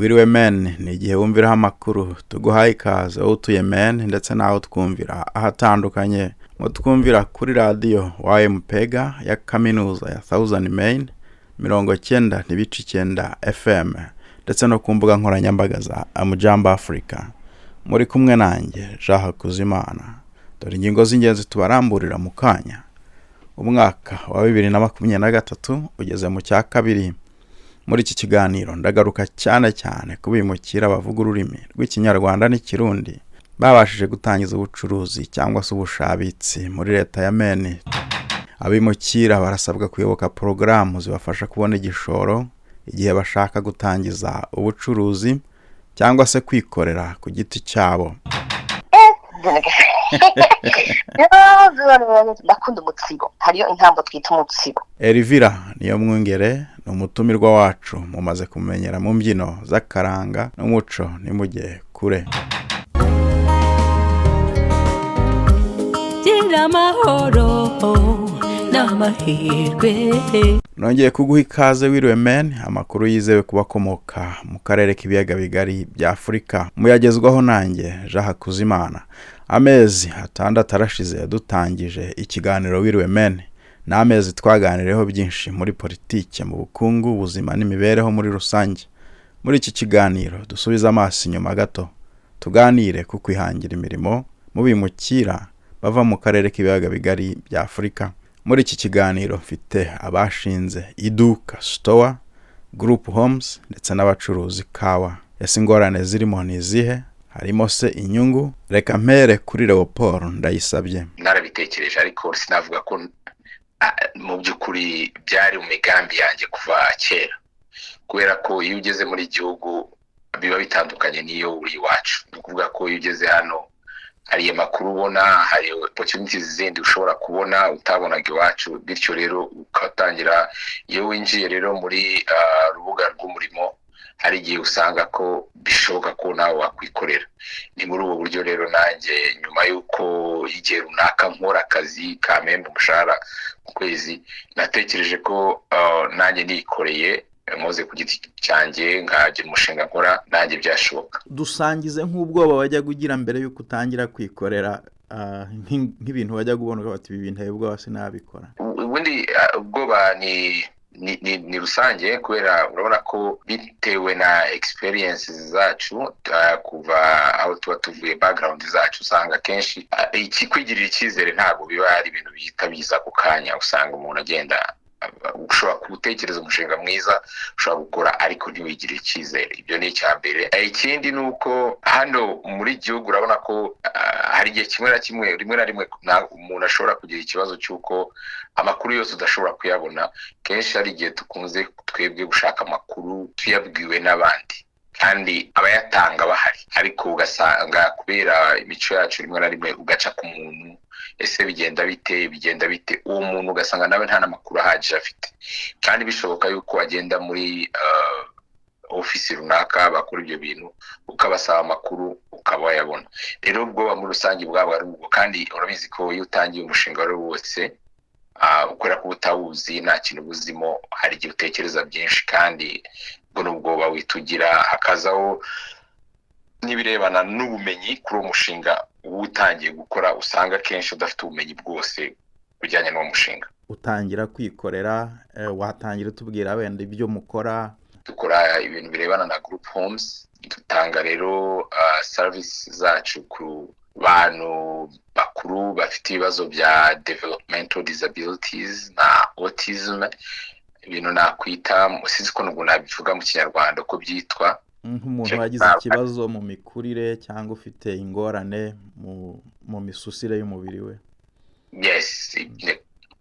Wiriwe Maine ni igihe wumviraho amakuru. Tuguhaye ikaze wowe utuye Maine ndetse n'aho twumvira ahatandukanye. Mutwumvira kuri radiyo wa MPega ya kaminuza ya Southern Maine, 90.9 FM, ndetse no ku mbuga nkoranyambaga za Amujambo Africa. Muri kumwe nanjye Jean Hakuzimana. Dore ingingo z'ingenzi tubaramburira mu kanya. Umwaka wa 2023 ugeze mu cya kabiri. Muri iki kiganiro ndagaruka cyane cyane ku bimukira bavuga ururimi rw'Ikinyarwanda n'Ikirundi babashije gutangiza ubucuruzi cyangwa se ubushabitsi muri leta ya Maine. Abimukira barasabwa kuyoboka porogaramu zibafasha kubona igishoro igihe bashaka gutangiza ubucuruzi cyangwa se kwikorera ku giti cyabo. Ndakunda umutsibo. Hariyo intambo twita umutsibo. Elvira niyo mwungere ni umutumirwa wacu, mumaze kumenyera mu mbyino z'akaranga n'umuco, nimujye kure. Gira amahoro n'amahirwe. Nongeye kuguha ikaze wiriwe Maine, amakuru yizewe kubakomoka mu karere k'ibiyaga bigari bya Afurika. Muyagezwaho nanjye Jean Hakuzimana. Amezi 6 arashize dutangije ikiganiro wiriwe Maine. Ni amezi twaganiriyeho byinshi muri politike, mu bukungu, ubuzima n'imibereho muri rusange. Muri iki kiganiro dusubize amaso inyuma gato, tuganire ku kwihangira imirimo mu bimukira bava mu karere k'ibiyaga bigari bya Afurika. Muri iki kiganiro mfite abashinze iduka store, group homes ndetse n'abacuruzi kawa. Ese ingorane zirimo ni izihe? Harimo se inyungu? Reka mpere kuri Leopold Ndayisabye. Narabitekereje ariko sinavuga ko mu by'ukuri byari mu migambi yanjye kuva kera, kubera ko iyo ugeze muri gihugu biba bitandukanye n'iyo uri iwacu. Ni ukuvuga ko iyo ugeze hano hari amakuru ubona, hari opportunities zindi ushobora kubona utabonaga iwacu, bityo rero ugatangira. Iyo winjiye rero muri rubuga rw'umurimo, hari igihe usanga ko bishoboka ko nawe wakwikorera. Ni muri ubu buryo rero nanjye nyuma y'uko igihe runaka nkora akazi kampemba umushahara ku kwezi, natekereje ko nanjye nikoreye nkoze ku giti cyanjye nkagira umushinga nkora, nanjye byashoboka. Dusangize nk'ubwoba wajya ugira mbere y'uko utangira kwikorera, nk'ibintu wajya ubona ukavuga ibi binteye ubwoba sinabikora. Ubundi ubwoba ni rusange, kubera urabona ko bitewe na experience zacu, kuva aho tuba tuvuye, background zacu, usanga kenshi ikikwigirira icyizere ntabwo biba ari ibintu bihita biza ako kanya. Usanga umuntu agenda, ushobora gutekereza umushinga mwiza ushobora gukora ariko ntiwigirire icyizere. Ibyo ni icya mbere. Ikindi ni uko hano muri gihugu urabona ko hari igihe kimwe na kimwe, rimwe na rimwe umuntu ashobora kugira ikibazo cy'uko amakuru yose udashobora kuyabona. Kenshi hari igihe dukunze twebwe gushaka amakuru tuyabwiwe n'abandi, kandi abayatanga bahari, ariko ugasanga kubera imico yacu rimwe na rimwe ugaca ku muntu, ese bigenda bite, bigenda bite, uwo muntu ugasanga nawe nta n'amakuru ahagije afite. Kandi bishoboka yuko wagenda muri ofisi runaka bakora ibyo bintu, ukabasaba amakuru ukaba wayabona. Rero ubwoba muri rusange bwaba ari ubwo, kandi urabizi ko iyo utangiye umushinga wari wose, ukora ko utawuzi, nta kintu ubuzimo, hari igihe utekereza byinshi, kandi ubwo n'ubwoba witugira. Hakazaho n'ibirebana n'ubumenyi kuri uwo mushinga uba utangiye gukora, usanga akenshi udafite ubumenyi bwose bujyanye n'uwo mushinga. Utangira kwikorera, watangira utubwira wenda ibyo mukora? Dukora ibintu birebana na group homes. Dutanga rero service zacu ku bantu bakuru bafite ibibazo bya developmental disabilities na autism, ibintu nakwita, sinzi ko nubwo nabivuga mu Kinyarwanda uko byitwa. Nk'umuntu wagize ikibazo mu mikurire cyangwa ufite ingorane mu misusire y'umubiri we. Yes,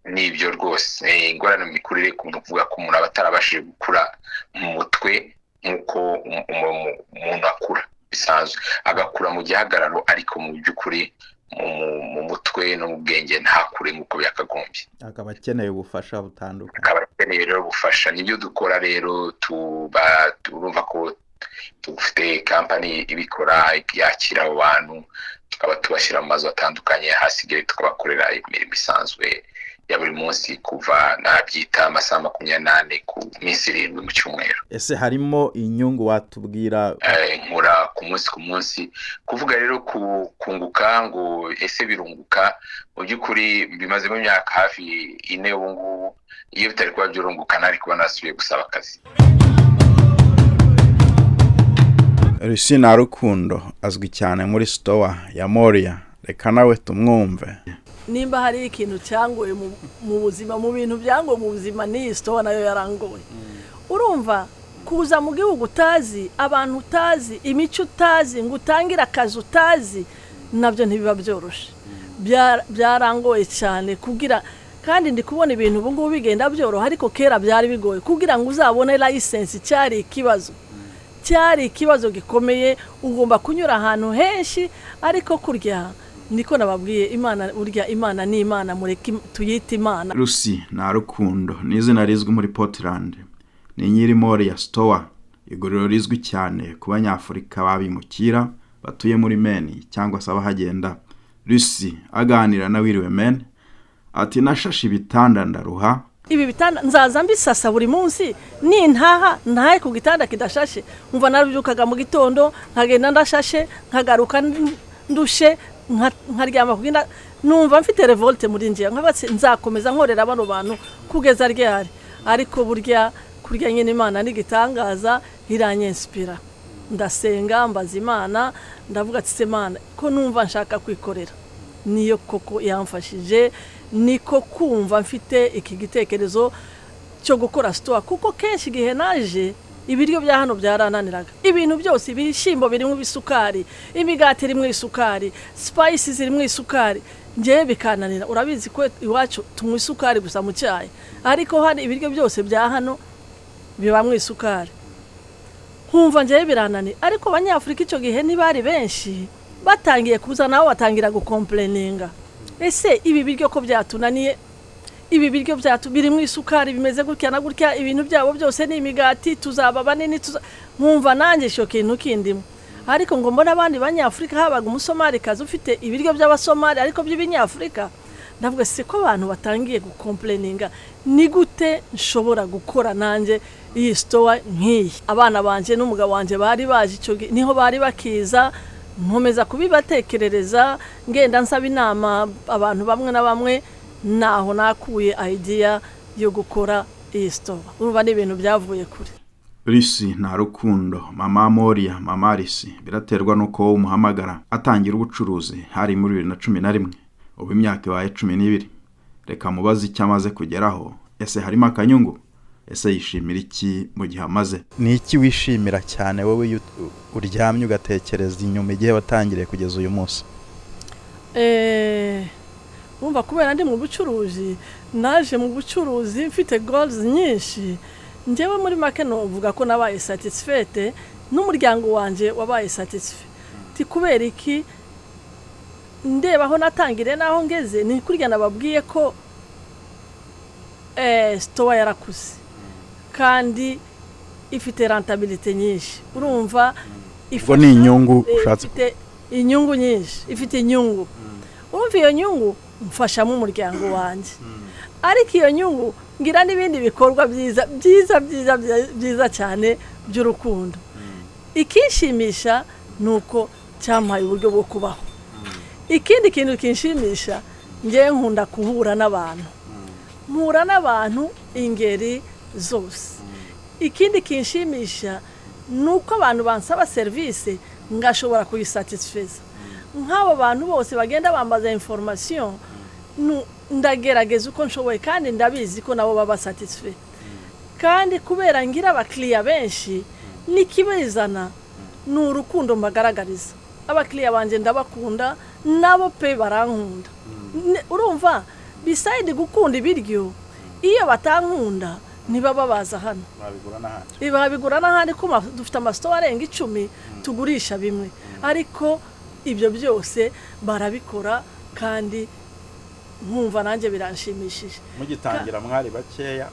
ni ibyo rwose, ingorane mu mikurire, ni ukuvuga ko umuntu aba atarabashije gukura mu mutwe nk'uko umuntu akura bisanzwe, agakura mu gihagararo ariko mu by'ukuri mu mutwe no mu bwenge ntakure nk'uko byakagombye, akaba akeneye ubufasha butandukanye. Akaba akeneye rero ubufasha, nibyo dukora rero. Tuba turumva ko dufite kampani ibikora, yakira abo bantu, tukaba tubashyira mu mazu atandukanye, hasigaye tukabakorera imirimo isanzwe. ya buri munsi, kuva nabyita amasaha 24 ku minsi 7 mu cyumweru. Ese harimo inyungu watubwira? Nkora ku munsi ku munsi. Kuvuga rero kunguka ngo ese birunguka, mu by'ukuri bimazemo imyaka hafi 4 ubu ngubu. Iyo bitari kuba byurunguka ntari kuba nasubiye gusaba akazi. Lucy Rukundo azwi cyane muri store ya Moria, reka nawe tumwumve. Nimba hari ikintu cyangoye mu buzima, mu bintu byangoye mu buzima, n'iyi store nayo yarangoye. Urumva kuza mu gihugu utazi abantu, utazi imico, utazi ngo utangire akazi utazi, nabyo ntibiba byoroshe. Byarangoye cyane kugira, kandi ndi kubona ibintu ubu ngubu bigenda byoroha, ariko kera byari bigoye kugira ngo uzabone license. Cyari ikibazo, cyari ikibazo gikomeye. Ugomba kunyura ahantu henshi, ariko kurya niko nababwiye, Imana burya, Imana ni Imana, mureke tuyite Imana. Lucy Rukundo ni izina rizwi muri Portland, ni nyiri Moria Store, iguriro rizwi cyane ku Banyafurika babimukira batuye muri Maine cyangwa se abahagenda. Lucy aganira na Wiriwe Men ati: "Nashashe ibitanda ndaruha." Ibi bitanda nzaza mbisasa buri munsi, nintaha ntahe ku gitanda kidashashe. Umva, narabyukaga mu gitondo nkagenda ndashashe, nkagaruka ndushe, nkaryama ku gitanda numva mfite révolte muri njye, nkabatse nzakomeza nkorera bano bantu kugeza ryari? Ariko burya kurya nyine Imana n'igitangaza, iranyensipira. Ndasenga, mbaza Imana, ndavuga ati: "Se Imana, ko numva nshaka kwikorera?" Niyo koko yamfashije, niko kumva mfite iki gitekerezo cyo gukora store, kuko kenshi igihe naje ibiryo bya hano byarananiraga. Ibintu byose, ibishyimbo birimo isukari, imigati irimo isukari, spices zirimo isukari, ngewe bikananira. Urabizi ko iwacu tunywa isukari gusa mu cyayi, ariko hano ibiryo byose bya hano bibamo isukari, nkumva ngewe birananiye. Ariko Abanyafurika icyo gihe ntibari benshi, batangiye kuza nabo batangira gukomplaininga: "Ese ibi biryo ko byatunaniye? Ibi biryo byatu birimo isukari, bimeze gutya na gutya, ibintu byabo byose ni imigati, tuzaba banini tuza..." Nkumva nanjye icyo kintu kindimo, ariko ngo mbone abandi Banyafurika, habaga Umusomalikazi ufite ibiryo by'Abasomali ariko by'ibinyafurika. Ndavuga: "Se ko abantu batangiye gukomplaininga, ni gute nshobora gukora nanjye iyi store nk'iyi?" Abana banjye n'umugabo wanjye bari baje icyo gihe, niho bari bakiza. Nkomeza kubibatekerereza, ngenda nsaba inama abantu bamwe na bamwe, naho nakuye idea yo gukora iyi store. Urumva ni ibintu byavuye kure. Lucy nta rukundo, mama Moria, mama Lucy, biraterwa n'uko wowe umuhamagara. Atangira ubucuruzi hari muri 2011, ubu imyaka ibaye 12. Reka mubaze icyo amaze kugeraho. Ese harimo akanyungu? Ese yishimira iki mu gihe amaze? Ni iki wishimira cyane wowe iyo uryamye ugatekereza inyuma igihe watangiriye kugeza uyu munsi? Urumva kubera ndi mu bucuruzi, naje mu bucuruzi mfite goals nyinshi. Njyewe muri make novuga ko nabaye satisfaite, n'umuryango wanjye wabaye satisfait. Kubera iki? Ndeba aho natangiriye n'aho ngeze, ni kurya nababwiye ko store yarakuze kandi ifite rentabilité nyinshi, urumva. Ubwo ni inyungu ushatse. Ifite inyungu nyinshi, ifite inyungu. Urumva iyo nyungu mfashamo umuryango wanjye, ariko iyo nyungu ngira n'ibindi bikorwa byiza byiza byiza byiza cyane by'urukundo. Ikinshimisha ni uko cyampaye uburyo bwo kubaho. Ikindi kintu kinshimisha, ngewe nkunda guhura n'abantu, mpura n'abantu ingeri zose. Ikindi kinshimisha ni uko abantu bansaba serivisi ngashobora kuyisatisfeza. Nk'abo bantu bose bagenda bambaza information, ndagerageza uko nshoboye, kandi ndabizi ko nabo baba satisfait. Kandi kubera ngira abakiriya benshi, n'ikibizana ni urukundo mbagaragariza. Abakiriya banjye ndabakunda, nabo pe barankunda. Urumva beside gukunda ibiryo, iyo batankunda ntibaba baza hano. Babigura n'ahandi. Babigura n'ahandi, ko dufite amasitowa arenga 10 tugurisha bimwe, ariko ibyo byose barabikora kandi nkumva nanjye biranshimishije. Mugitangira mwari bakeya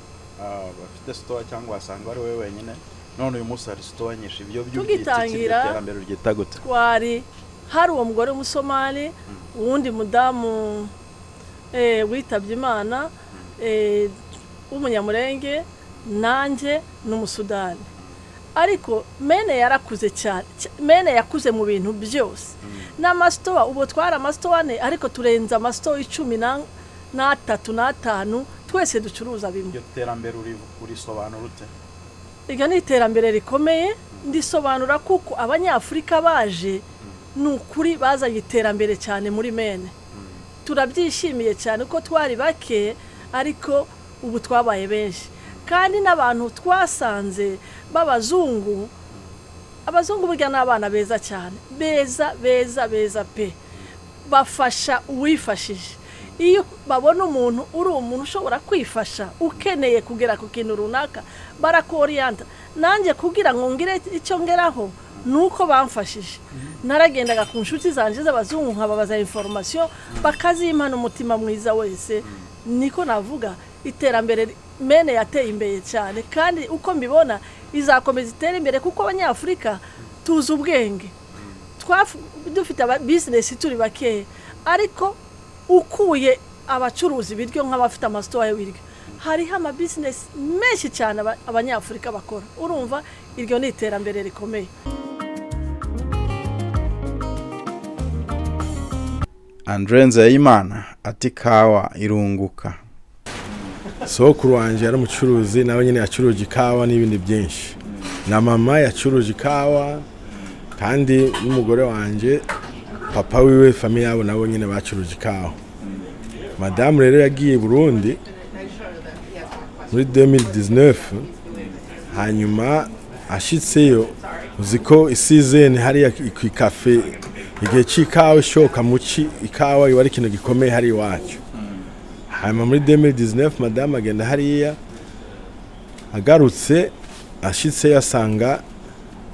bafite store, cyangwa wasanga ari wowe wenyine. None uyu munsi hari store nyinshi. Ibyo by'ubyita iki? Iryo Tugitangira, terambere ryita gute? Twari hari uwo mugore w'Umusomali, uwundi mudamu witabye Imana. w'Umunyamurenge, nanjye n'Umusudani. Ariko Maine yarakuze cyane. Maine yakuze mu bintu byose n'amasitowa. Ubu twari amasitowa ane, ariko turenze amasitowa 13 n'atanu, twese ducuruza bimwe. Iryo terambere urisobanura ute? Iryo ni iterambere rikomeye. Ndisobanura kuko Abanyafurika baje, ni ukuri bazanye iterambere cyane muri Maine. Turabyishimiye cyane ko twari bake, ariko ubu twabaye benshi. Kandi n'abantu twasanze b'abazungu, abazungu burya ni abana beza cyane, beza beza beza pe. Bafasha uwifashije. Iyo babona umuntu uri umuntu ushobora kwifasha, ukeneye kugera ku kintu runaka, barakoriyanta. Nanjye kugira ngo ngire icyo ngeraho ni uko bamfashije. Naragendaga ku nshuti zanjye z'abazungu, nkababaza information, bakazimpana umutima mwiza wese. Niko navuga iterambere. Maine yateye imbere cyane, kandi uko mbibona izakomeza itere imbere, kuko Abanyafurika tuzi ubwenge. Dufite business turi bakeya, ariko ukuye abacuruza ibiryo nk'abafite amasitowa y'ibiryo, hariho amabizinesi menshi cyane Abanyafurika bakora. Urumva iryo ni iterambere rikomeye. Andre Nzeyimana ati kawa irunguka. Sokuru wanjye yari umucuruzi, nawe nyine yacuruje ikawa n'ibindi byinshi, na mama yacuruje ikawa, kandi n'umugore wanjye, papa wiwe, famille yabo nabo nyine bacuruje ikawa. Madamu rero yagiye i Burundi muri 2019. Hanyuma ashitseyo, uzi ko i season hariya ku ikafe, igihe c'ikawa ishoka mu ci, ikawa iba ari ikintu gikomeye hari iwacu. Hanyuma muri 2019 madamu agenda hariya, agarutse, ashitseyo asanga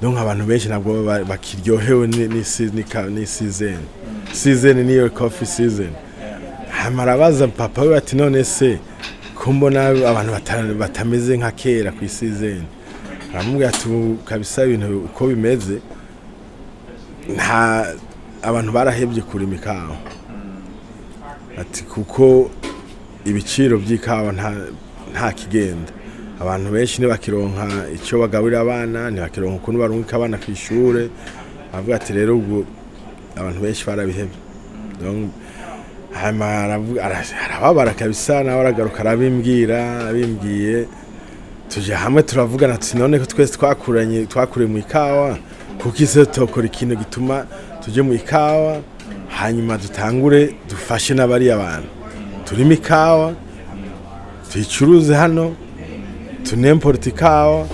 donc abantu benshi ntabwo baba bakiryohewe ni season. Season niyo coffee season. Hanyuma arabaza papa we ati: "None se ko mbona abantu batameze nka kera ku season?" Aramubwira ati: "Ubu kabisa ibintu uko bimeze, nta abantu barahebye kurima ikawa." Ati kuko ibiciro by'ikawa nta kigenda, abantu benshi ntibakironka icyo bagaburira abana, ntibakironka ukuntu barungika abana ku ishure. Avuga ati rero ubwo abantu benshi barabihebye. Donc, hanyuma arababara kabisa. Nawe aragaruka arabimbwira. Abimbwiye, tujya hamwe turavugana tuti: "None ko twese twakuranye, twakuriye mu ikawa, kuko ise tutokora ikintu gituma tujye mu ikawa, hanyuma dutangure dufashe n'abariya bantu, turime ikawa, tuyicuruze hano, tunemporte ikawa,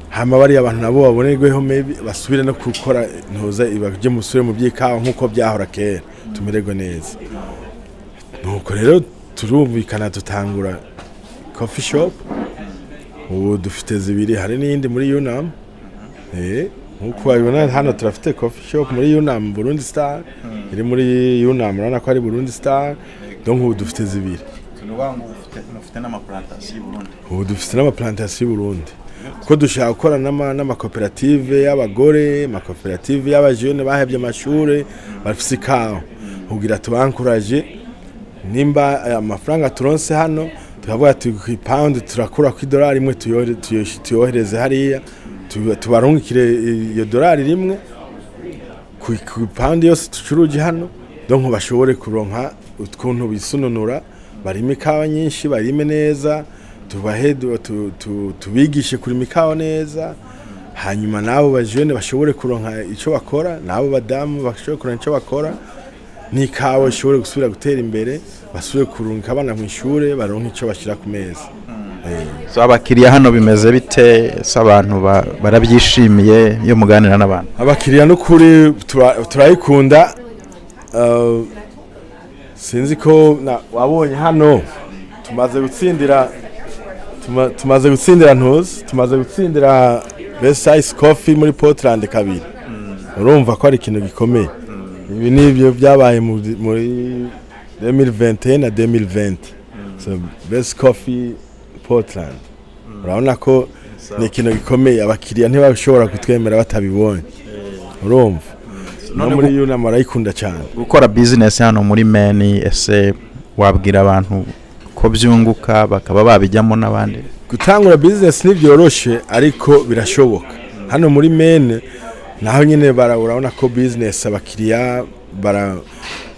hama bariya abantu nabo babonerweho, maybe basubire no gukora ntuza bajye musubire mu by'ikawa nk'uko byahora kera, tumererwe neza." Nuko rero turumvikana, dutangura coffee shop. Ubu dufite zibiri, hari n'iyindi muri Unam. Nk'uko wabibona hano turafite coffee shop muri Unam, Burundi Star iri muri Unam, urabona ko ari Burundi Star. Donc ubu dufite zibiri. Mufite n'amaplantation i Burundi? Ubu dufite n'amaplantation y'u Burundi, kuko dushaka gukora n'amakoperative y'abagore, amakoperative y'abajene bahebye amashure bafise ikawa, kugira tubankuraje. Nimba aya mafaranga turonse hano, tukavuga ati ku ipawundi turakura ku idolari imwe, tuyohereze hariya, tubarungikire iyo dolari rimwe ku ipawundi yose ducuruje hano, donc bashobore kuronka ukuntu bisununura, barime ikawa nyinshi, barime neza, tubahe tubigishe kurima ikawa neza, hanyuma n'abo bajene bashobore kuronka icyo bakora, n'abo badamu bashobore kuronka icyo bakora, n'ikawa ishobore gusubira gutera imbere, basubire kurungika abana mu ishure, baronke icyo bashyira ku meza. So abakiriya hano bimeze bite se? Abantu barabyishimiye iyo muganira n'abantu? Abakiriya n'ukuri turayikunda. Sinzi ko wabonye hano tumaze gutsindira ntuzi, tumaze gutsindira best ice coffee muri Portland kabiri. Urumva ko ari ikintu gikomeye. Ibi nibyo byabaye muri 2021 na 2020. So best coffee Portland, urabona ko ni ikintu gikomeye. Abakiriya ntibashobora kutwemera batabibonye, urumva no None muri Unam barayikunda cyane. Gukora business hano muri Maine, ese wabwira abantu Ko byunguka, bakaba babijyamo n'abandi? Gutangura business ntibyoroshe, ariko birashoboka. Hano muri Maine naho nyine urabona ko business, abakiriya bara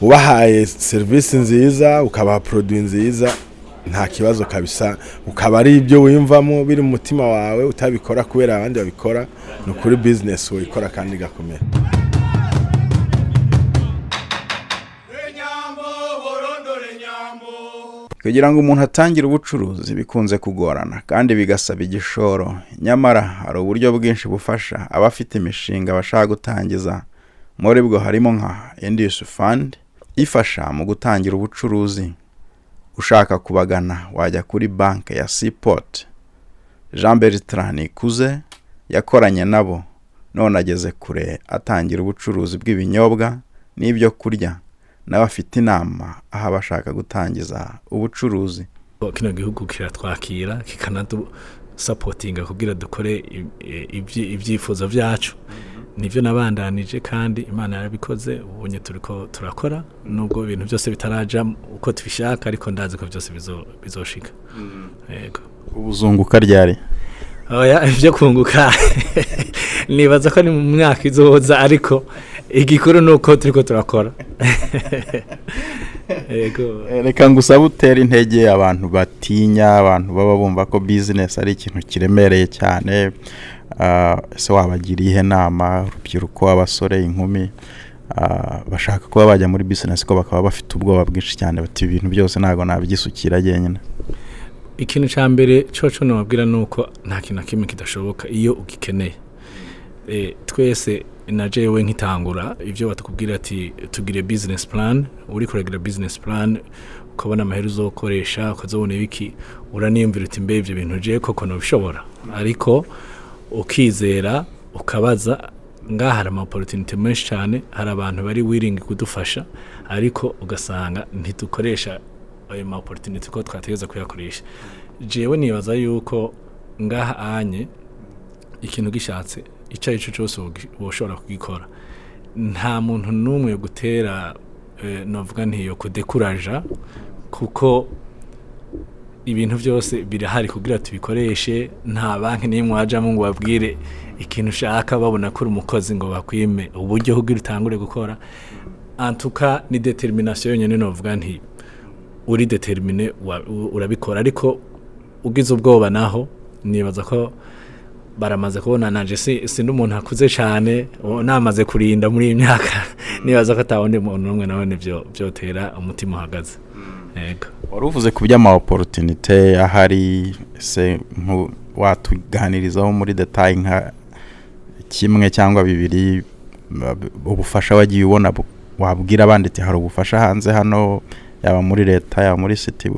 ubahaye serivisi nziza, ukabaha produit nziza, nta kibazo kabisa. Ukaba ari ibyo wiyumvamo, biri mu mutima wawe, utabikora kubera abandi babikora, ni ukuri business wayikora kandi igakomera. Kugira ngo umuntu atangire ubucuruzi bikunze kugorana kandi bigasaba igishoro. Nyamara hari uburyo bwinshi bufasha abafite imishinga bashaka gutangiza. Muri bwo harimo nka Indus Fund ifasha mu gutangira ubucuruzi. Ushaka kubagana wajya kuri banki ya Seaport. Jean Bertrand Nikuze yakoranye nabo, none ageze kure atangira ubucuruzi bw'ibinyobwa n'ibyo kurya. Nawe afite inama aho abashaka gutangiza ubucuruzi. Kino gihugu kiratwakira, kikanadusapotinga kugira dukore ibyifuzo byacu. Nibyo nabandanije kandi Imana yarabikoze. Ubonye turiko turakora, nubwo ibintu byose bitaraja uko tubishaka, ariko ndazi ko byose bizoshika, yego. Ubuzunguka ryari? Oya, ibyo kunguka nibaza ko ni mu myaka izoza, ariko igikuru ni uko turiko turakora, yego. Reka ngusabe utere intege abantu batinya, abantu baba bumva ko business ari ikintu kiremereye cyane. Ese wabagira iyihe nama, urubyiruko, abasore, inkumi bashaka kuba bajya muri business ko bakaba bafite ubwoba bwinshi cyane, bati ibintu byose ntabwo nabyisukira jyenyine? Ikintu cya mbere coco nababwira ni uko nta kintu na kimwe kidashoboka iyo ugikeneye. Twese na jewe nkitangura, ibyo batukubwira ati tugire business plan, uri kuragira business plan ukabona amahera uzokoresha, ukazobona ibiki, uraniyumvira uti mbe ibyo bintu jewe koko nobishobora? Ariko ukizera, ukabaza. Ngaha hari ama opportunity menshi cyane, hari abantu bari willing kudufasha, ariko ugasanga ntidukoresha ayo ma opportunity ko twategereza kuyakoresha. Jewe nibaza yuko ngaha anye ikintu gishatse icyo ari cyo cyose woshobora kugikora. Nta muntu n'umwe yo gutera, novuga ntiyo kudekuraja, kuko ibintu byose birahari kugira tubikoreshe. Nta banki n'imwe wajamo ngo babwire ikintu ushaka, babona ko uri umukozi ngo bakwime uburyo kugira utangure gukora. Antuka ni determination yonyine. Novuga nti uri determiné urabikora, ariko ugize ubwoba naho nibaza ko baramaze kubona nanje si n'umuntu akuze cyane, namaze kurinda muri iyi myaka, nibaza ko atawundi muntu n'umwe nawe nivyo byotera umutima uhagaze, yego. Wari uvuze ku by'ama opportunité ahari. Ese watuganirizaho muri détail nka kimwe cyangwa bibiri, ubufasha wagiye ubona, wabwira abandi ati hari ubufasha hanze hano, yaba muri leta, yaba muri city,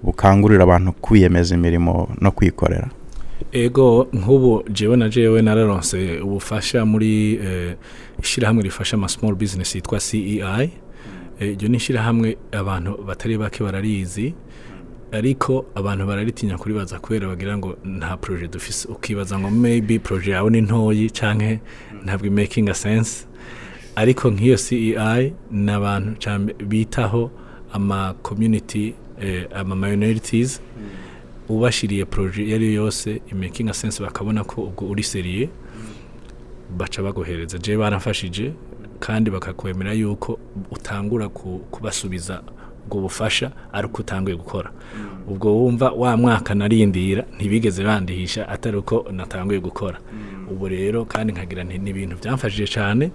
bukangurira abantu kwiyemeza imirimo no kwikorera? Ego, nk'ubu jewe na jewe nararonse ubufasha muri ishyirahamwe rifasha ama small business yitwa CEI. Iryo ni ishyirahamwe abantu batari bake bararizi, ariko abantu bararitinya kuribaza kubera bagira ngo nta projet dufise. Ukibaza ngo maybe projet yawe ni ntoyi canke ntabwo making a sense. Ariko nk'iyo CEI ni abantu bitaho ama community, ama minorities. Ubashiriye projet iyo ari yo yose making a sense, bakabona ko ubwo uri sérieux, baca baguhereza. Je baramfashije, kandi bakakwemera yuko utangura kubasubiza ubwo bufasha ari uko utanguye gukora. Ubwo wumva wa mwaka narindira ntibigeze bandihisha atari uko natanguye gukora. Ubu rero kandi nkagira nti ni ibintu byamfashije cyane.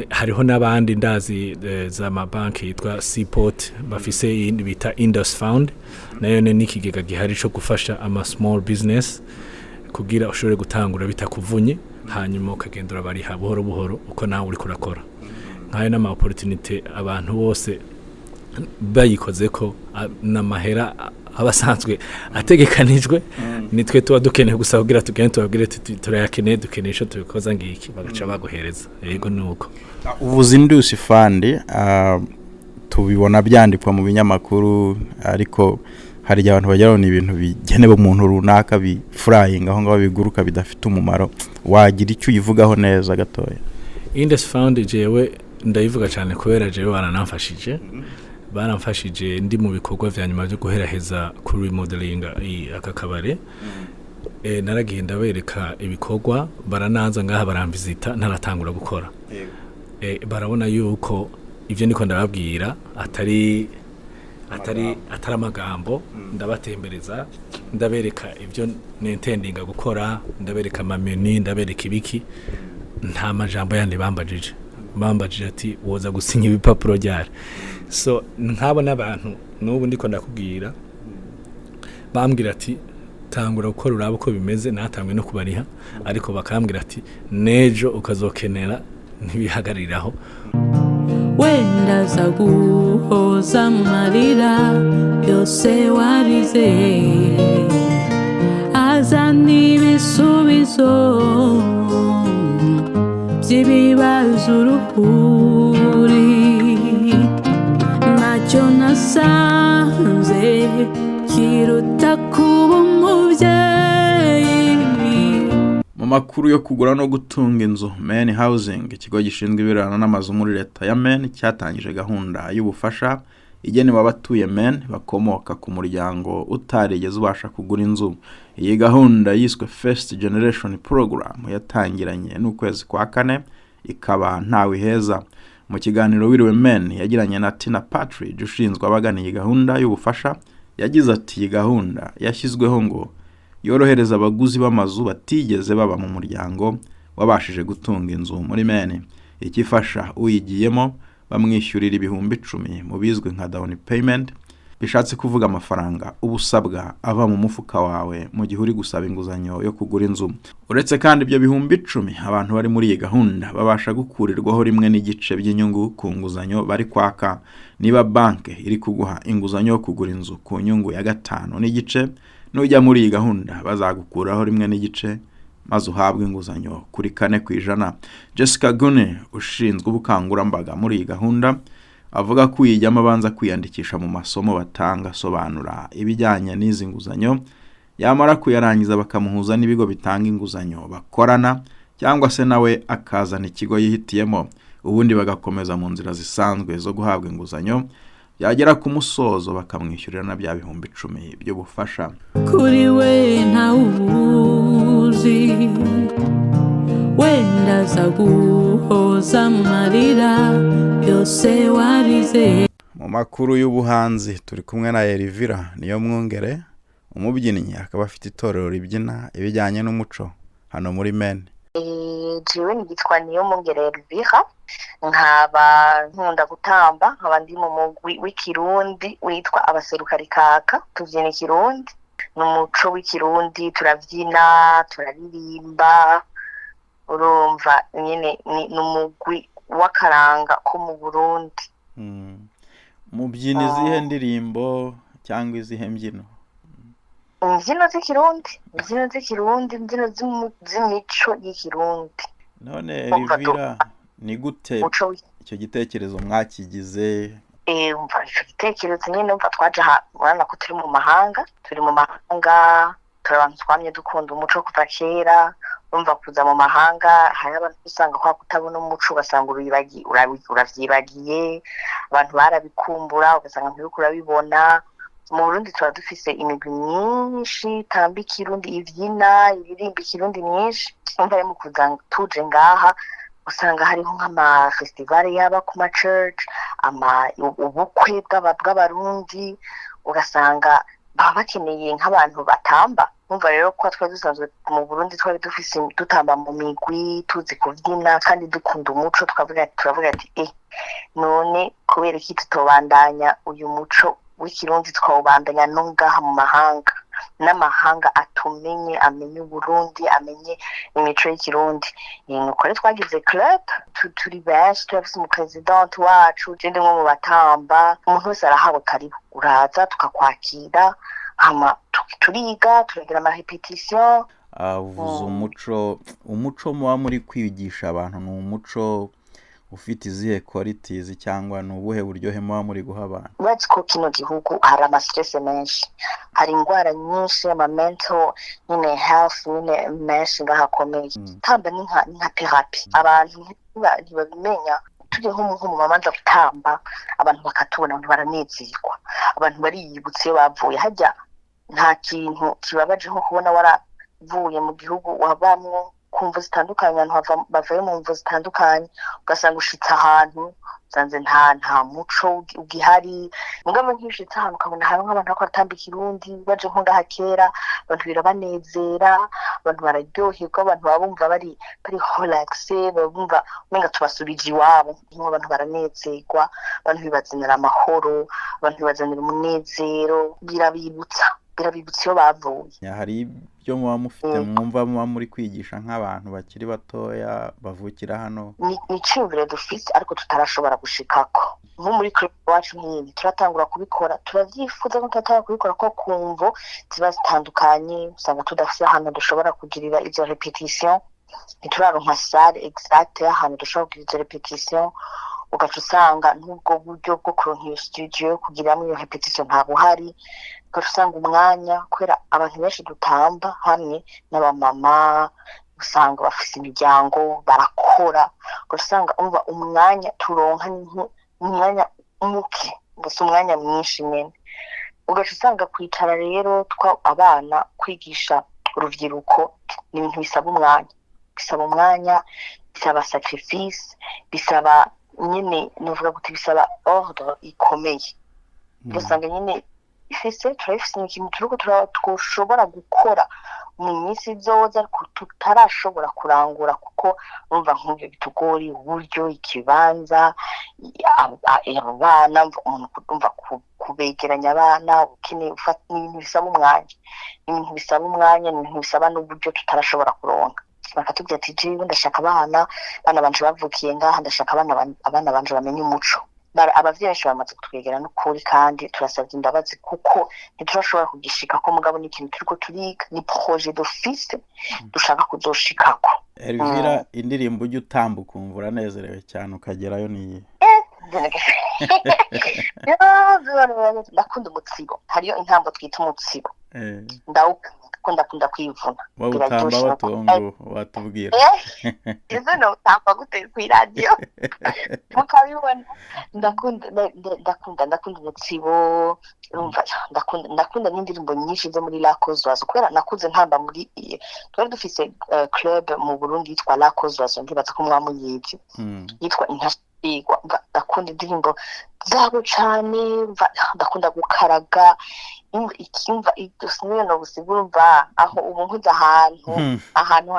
Hariho n'abandi ndazi, za mabanki yitwa Seaport bafise iyindi bita Indus Fund, nayo ni ikigega gihari cyo gufasha ama small business kugira ushobore gutangura bitakuvunye, hanyuma ukagenda urabariha buhoro buhoro uko nawe uriko urakora. Nk'ayo n'ama opportunity abantu bose bayikoze ko n'amahera aba asanzwe ategekanijwe, nitwe tuba dukeneye gusa kugira tugende tubabwire tuti turayakeneye, dukeneye ico tubikoza ngiki, bagaca baguhereza. Yego, nuko. Uvuze Indus Fund, tubibona byandikwa mu binyamakuru, ariko hari igihe abantu bagira ngo ni ibintu bigenewe umuntu runaka, bifurayinga aho ngaho, biguruka bidafite umumaro. Wagira icyo uyivugaho neza gatoya? Indus Fund jewe ndayivuga cyane kubera jewe baranamfashije. Baramfashije ndi mu bikorwa vya nyuma byo guheraheza kuri remodeling aka kabare. Naragiye ndabereka ibikorwa, baranaza ngaha baramvizita ntaratangura gukora. Barabona yuko ivyo niko ndababwira atari amagambo. Ndabatembereza, ndabereka ibyo nintendinga gukora, ndabereka amamenu, ndabereka ibiki. Nta majambo yandi bambajije ati: "Woza gusinya ibipapuro ryari?" So nk'abo n'abantu n'ubu ndiko ndakubwira bambwira ati: "Tangura gukora urabe uko bimeze." Natangwe no kubariha, ariko bakambwira ati: "Nejo ukazokenera ntibihagariraho." Wenda aza guhoza amarira yose warize, azana ibisubizo by'ibibazo uruhuri. Ntacyo nasanze kiruta kuba umubyeyi. Mu makuru yo kugura no gutunga inzu, Maine Housing, ikigo gishinzwe ibirebana n'amazu muri leta ya Maine, cyatangije gahunda y'ubufasha igenewe abatuye Maine bakomoka ku muryango utarigeze ubasha kugura inzu. Iyi gahunda yiswe First Generation Program yatangiranye n'ukwezi kwa kane, ikaba ntawe iheza. Mu kiganiro Wiriwe Maine yagiranye na Tina Partridge ushinzwe abagana iyi gahunda y'ubufasha, yagize ati: "Iyi gahunda yashyizweho ngo yorohereza abaguzi b'amazu batigeze baba mu muryango wabashije gutunga inzu muri Maine. Ikifasha uyigiyemo, bamwishyurira 10,000 mu bizwi nka down payment, bishatse kuvuga amafaranga uba usabwa ava mu mufuka wawe mu gihe uri gusaba inguzanyo yo kugura inzu. Uretse kandi ibyo 10,000, abantu bari muri iyi gahunda babasha gukurirwaho 1.5 by'inyungu ku nguzanyo bari kwaka. Niba banki iri kuguha inguzanyo yo kugura inzu ku nyungu ya 5.5, nujya muri iyi gahunda bazagukuraho 1.5 maze uhabwe inguzanyo kuri 4%." Jessica Gune ushinzwe ubukangurambaga muri iyi gahunda avuga ko uyijyamo abanza kwiyandikisha mu masomo batanga asobanura ibijyanye n'izi nguzanyo, yamara kuyarangiza bakamuhuza n'ibigo bitanga inguzanyo bakorana, cyangwa se nawe akazana ikigo yihitiyemo, ubundi bagakomeza mu nzira zisanzwe zo guhabwa inguzanyo, byagera ku musozo bakamwishyurira na bya 10,000 by'ubufasha. Kuri we ntawuzi, wenda aza guhoza amarira yose warize. Mu makuru y'ubuhanzi turi kumwe na Elvira Niyo Mwungere, umubyinnyi akaba afite itorero ribyina ibijyanye n'umuco hano muri Maine. Jewe nitwa Niyomungere Elvira, nkaba nkunda gutamba, nkaba ndi mu mugwi w'ikirundi witwa Abaserukarikaka. Tubyina ikirundi, ni umuco w'ikirundi, turabyina, turaririmba, urumva nyine ni umugwi w'akaranga ko mu Burundi. Mubyina izihe ndirimbo cyangwa izihe mbyino? Imbyino z'ikirundi, imbyino z'ikirundi, imbyino z'imico y'ikirundi. None Umva. Elvira, ni gute umuco icyo gitekerezo mwakigize? Umva, ico gitekerezo nyine, umva, twaje aha, urabona ko turi mu mahanga, turi mu mahanga, turi abantu twamye dukunda umuco kuva kera. Urumva, kuza mu mahanga hari abantu usanga kwa kutabona umuco ugasanga uravyibagiye, abantu barabikumbura, ugasanga nturiko urabibona. Mu Burundi tuba dufise imigwi myinshi itamba ikirundi, ivyina, iririmba ikirundi myinshi. Umva rero, mu kuza tuje ngaha usanga hariho nk'amafestivale yaba ku ma church, ama ubukwe bw'abarundi, ugasanga baba bakeneye nk'abantu batamba. Umva rero, ko twari dusanzwe mu Burundi twari dufise dutamba mu migwi, tuzi kubyina kandi dukunda umuco, tukavuga, turavuga ati: "None kubera iki tutobandanya uyu muco w'ikirundi, twawubandanya no ngaha mu mahanga, n'amahanga atumenye, amenye Uburundi, amenye imico y'ikirundi?" Nuko rero twagize club, turi benshi, turafise umupresident wacu, je ndimwe mu batamba. Umuntu wese arahawe karibu, uraza tukakwakira, hama turiga, turagira ama répétition. Uvuze umuco muba muri kwigisha abantu, ni umuco ufite izihe qualities cyangwa ni ubuhe buryohe muba muri guha abantu? Uretse ko kino gihugu hari ama stress menshi, hari indwara nyinshi, ama mental nyine health nyine menshi ngaho akomeye. Tamba ni nka therapy, abantu ntibabimenya. Tujye nko mu mamanza gutamba, abantu bakatubona, abantu baranezerwa, abantu bariyibutsa iyo bavuye. Hajya nta kintu kibabaje nko kubona waravuye mu gihugu wabamwo ku mvu zitandukanye, abantu bavuye mu mvu zitandukanye, ugasanga ushitse ahantu usanze nta muco ugihari. Mugabo nk'iyo ushitse ahantu ukabona hari nk'abantu bariko baratamba ikirundi, baje nko ngaha kera, abantu birabanezera, abantu bararyoherwa, abantu baba bumva bari relaxé, baba bumva umenga tubasubije iwabo. Nk'ubu abantu baranezerwa, abantu bibazanira amahoro, abantu bibazanira umunezero, birabibutsa iyo bavuye. Hari ibyo muba mufite mwumva muba muri kwigisha nk'abantu bakiri batoya bavukira hano? Ni iciyumviro dufise ariko tutarashobora gushikako. Nko muri club iwacu nk'ibi turatangura kubikora, turavyifuza ko turatangura kubikora, ko kumvo ziba zitandukanye usanga tudafise ahantu dushobora kugirira izo répétition, ntituraronka salle exacte y'ahantu dushobora kugira izo répétition. Ugaca usanga n'ubwo buryo bwo kuronka iyo studio yo kugiramwo iyo répétition nta buhari. Ugaca usanga umwanya, kubera abantu benshi dutamba hamwe n'abamama, usanga bafise imiryango, barakora, ugaca usanga umva umwanya turonka ni umwanya muke gusa, umwanya mwinshi nyene. Ugaca usanga kwicara rero twa abana, kwigisha urubyiruko ni ibintu bisaba umwanya, bisaba umwanya, bisaba sacrifice, bisaba nyine nuvuga gute, bisaba ordre ikomeye. Ugasanga nyine ifise turabifise, ni ikintu turiko twoshobora gukora mu minsi izoza, ariko tutarashobora kurangura, kuko urumva nk'ibyo bitugori uburyo, ikibanza, abo bana, umuntu umva kubegeranya abana ukeneye ni ibintu bisaba umwanya, ni ibintu bisaba umwanya, ni ibintu bisaba n'uburyo tutarashobora kuronka. Bakatubwira ati: "Jewe ndashaka abana banje bavukiye ngaha, ndashaka abana banje bamenye umuco." Abavyeyi benshi bamaze kutwegera n'ukuri, kandi turasabye imbabazi kuko ntiturashobora kugishika ko, mugabo ni ikintu turiko turiga, ni projet dufise dushaka kuzoshikako. Elvira, indirimbo ujya utamba ukumva uranezerewe cyane ukagerayo niyi? Ndakunda umutsibo. Hariyo intambo twita umutsibo, ndawukunda, ndakunda kwivuna. Wawutamba? Biraryoshe. Watongo watubwira? Izo notamba gute kw'iradiyo mukabibona? Ndakunda ndakunda umutsibo. Urumva ndakunda n'indirimbo nyinshi zo muri La Kozwazo, kubera nakuze ntamba muri, twari dufise club mu Burundi yitwa La Kozwazo, ndibaza ko mwamuyizi, yitwa Intashigwa. Ndakunda indirimbo zabo cane. Ndakunda gukaraga ikimva sinigeze no gusigura. Umva aho ubu nkuze ahantu ahantu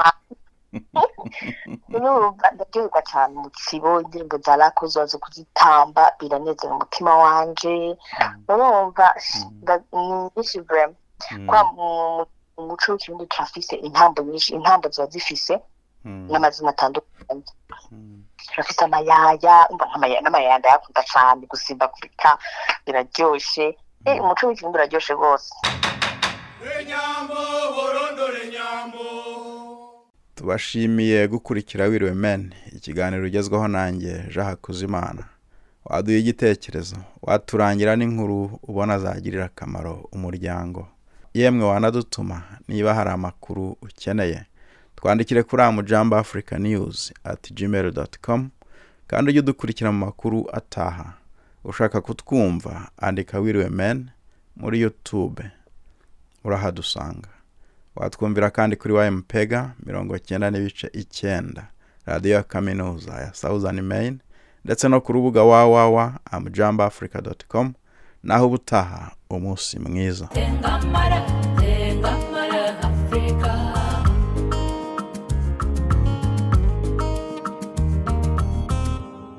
urumva ndaryoherwa cane. Umutsibo, indirimbo za La Kozwazo, kuzitamba biranezera umutima wanje. Urumva ni nyinshi vraiment. Kwa mu muco w'ikirundi turafise intambo nyinshi, intambo ziba zifise n'amazina atandukanye. Turafise amayaya, umva n'amayaya ndayakunda cane, gusimbagurika biraryoshe. Umuco w'ikirundi uraryoshe rwose. Nyambo borondore nyambo. Tubashimiye gukurikira Wiriwe Men, ikiganiro ugezweho nanjye Jean Hakuzimana. Waduha igitekerezo, waturangira n'inkuru ubona zagirira akamaro umuryango, yemwe wanadutuma niba hari amakuru ukeneye. Twandikire kuri amujamboafricanews@gmail.com, kandi ujye udukurikira mu makuru ataha. Ushaka kutwumva, andika Wiriwe Men muri YouTube urahadusanga. Watwumvira kandi kuri YMPega 90.9, radiyo ya kaminuza ya Southern Maine, ndetse no ku rubuga www.amujamboafrica.com. Naho ubutaha, umunsi mwiza. Tengamara, tengamara, Afrika.